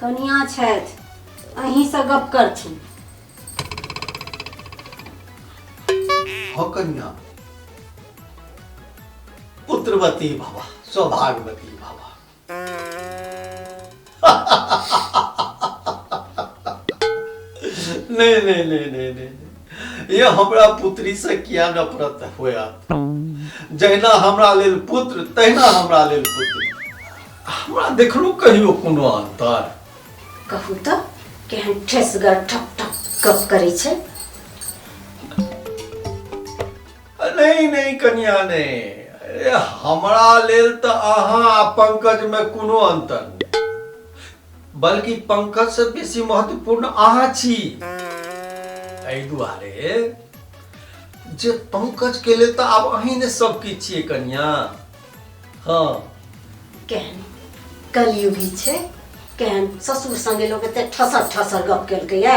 कनिया छथि, अहींसँ गप करथिन। हँ कनिया, पुत्रवती भव सौभाग्यवती भव। नहीं नहीं नहीं नहीं नहीं, ये हमरा पुत्री से किया नफरत होयत? जहिना हमरा लेल पुत्र तहिना हमरा लेल पुत्री। हमरा देखलू कहियो कोनो अंतर? कहू तऽ केहन ठेसगर ठक ठक गप करै छै। नहीं नहीं कनिया नहीं, अरे हमरा लेल तऽ अहाँ आ पंकज में कोनो अंतर नहीं, बल्कि पंकज से बेसी महत्वपूर्ण अहाँ छी। एहि दुआरे जे पंकज के लेल तऽ आब अहीं ने सब किछु छियै कनिया। हाँ। केहन कलयुगी छै, केहन ससुर संगे लोक एते ठसर ठसर गप केलकैया।